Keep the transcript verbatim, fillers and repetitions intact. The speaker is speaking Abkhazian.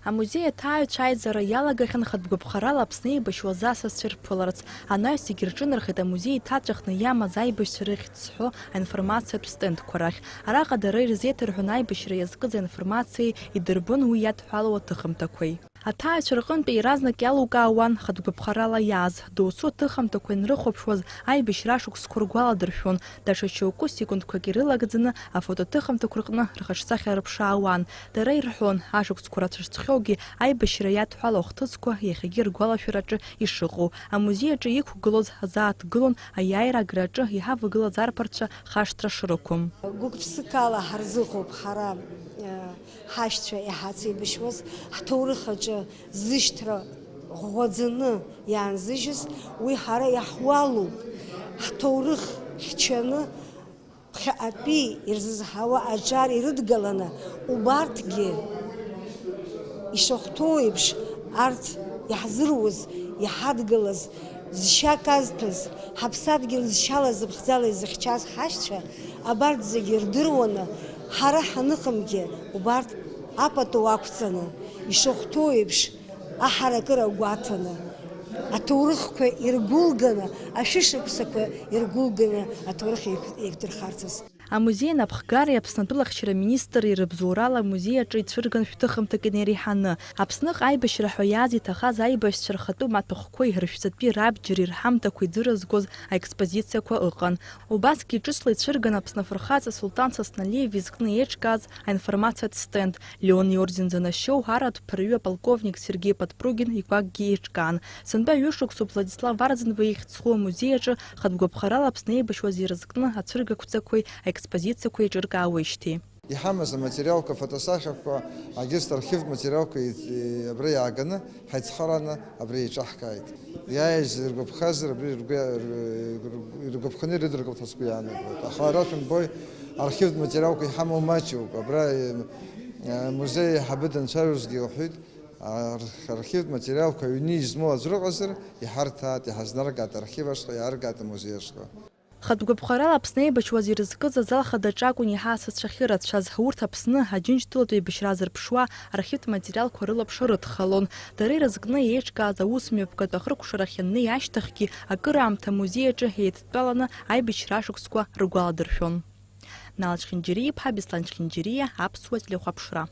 Амузеи аҭааҩцәа аизара иалагахьан хатә гәаԥхарала Аԥсны еибашьуаз асасцәа ирԥыларц. Анаҩс зегьы рҿынархеит амузеи иҭаҵәахны иамаз аибашьцәа рыхьӡ зҳәо аинформациатә стендқәа рахь. Араҟа дара ирзеиҭарҳәон аибашьра иазкыз аинформациеи идырбон уи иадҳәалоу аҭыхымҭақәеи. Аҭааҩцәа рҟынтәи иаразнак иалукаауан хатә гәаԥхарала иааз, доусы аҭыхымҭақәа ианрыхәаԥшуаз, аибашьра ашықәсқәа ргәаладыршәон, даҽа шьоукы секундқәак ирылагӡаны афотоҭыхымҭақәа рҟны рхаҿсахьа рыԥшаауан. Дара ирҳәон, ашықәсқәа рацәа шцәхьоугьы, аибашьра иадҳәалоу ахҭысқәа иахьагьы ргәалашәараҿы ишыҟоу. Амузеи аҿы иқәгылоз азааҭгылон аиааира агараҿы иҳавагылаз арԥарцәа хашҭра шрықәым. Гәык-ԥсыкала ҳарзыҟоуп ҳара, э, ҳашьцәа иҳацеибашьуаз, ҳҭоурых аҿы зышьҭра ӷәӷәаӡаны иаанзыжьыз, уи ҳара иаҳуалуп. Ҳҭоурых хьчаны, ԥхьаҟатәи ирзызҳауа аҿар ирыдгаланы, убарҭгьы ишахәҭоу еиԥш, арҭ иаҳзыруз, иҳадгылаз, зшьа казҭәыз, ҳаԥсадгьыл зшьала зыԥхӡала изыхьчаз ҳашьцәа, абарҭ зегьы рдыруаны, ҳара ҳаныҟамгьы, убарҭ апату ақәҵаны, ишахәҭоу еиԥш, аҳаракыра гәаҭаны, аҭоурыхқәа иргәылганы, ашәышықәсақәа иргәылганы аҭоурых еиқә-, еиқәдырхарц азы. Амузеи анапхгареи Аԥсны атәылахьчара министри рыбзоурала амузеи аҿы ицәырган шәҭыхымҭак инеиреиҳаны. Аԥсныҟа аибашьра ҳәа иааз иҭахаз аибашьцәа рхатәы маҭәахәқәеи рышәҵатәи рабџьари рҳамҭақәеи иӡырызгоз аекспозициақәа ыҟан. Убасгьы ҿыцла ицәырган Аԥсны афырхаҵа Сулҭан Сасналиев изкны еиҿкааз аинформациатә стенд, Леон иорден занашьоу арратә ԥырҩы аполковник Сергеи Подпругин икәакгьы еиҿкаан. Сынтәа ҩышықәсоуп Владислав Арӡынба ихьӡ зху амузеи аҿы хатә гәаԥхарала Аԥсны еибашьуаз ирызкны ацәыргақәҵақәеи аекспозициақәеи еиҿыркаауеижьҭеи. Иҳамаз аматериалқәа, афотосахьақәа, егьырҭ архивтә материалқәа и-, и-, абра иааганы, ҳаицхырааны абра еиҿаҳкааит. Иааиз иргәаԥхазар, абри ргәы, р-, р-, иргәаԥханы ирыдыркылт ҳәа сгәы иаанагоит. Аха ара шәымбои, архивтә материалқәа иҳамоу маҷуп. Абра, э, э, музеи аиҳабы данцәажәозгьы лҳәеит, ар-, архивтә материалқәа аҩны измоу аӡә ыҟазар, иҳарҭааит, иҳазнаргааит архив ашҟа, иааргааит амузеи ашҟа. Хатә гәаԥхарала Аԥсны еибашьуаз ирызкыз азал хадаҿы акәын иаҳа асасцәа ахьырацәаз. Урҭ Аԥсны Аџьынџьтәылатә еибашьра зырԥшуа архивтә материалқәа рылаԥш рыдхалон. Дара ирызкны еиҿкааз аусмҩаԥгатә ахыркәшарахь ианнеи ашьҭахьгьы акыраамҭа амузеи аҿы еидтәаланы аибашьра ашықәсқәа ргәаладыршәон. Нал Чхинџьириа-иԥҳа Беслан Чхинџьириа, Аԥсуа телехәаԥшра.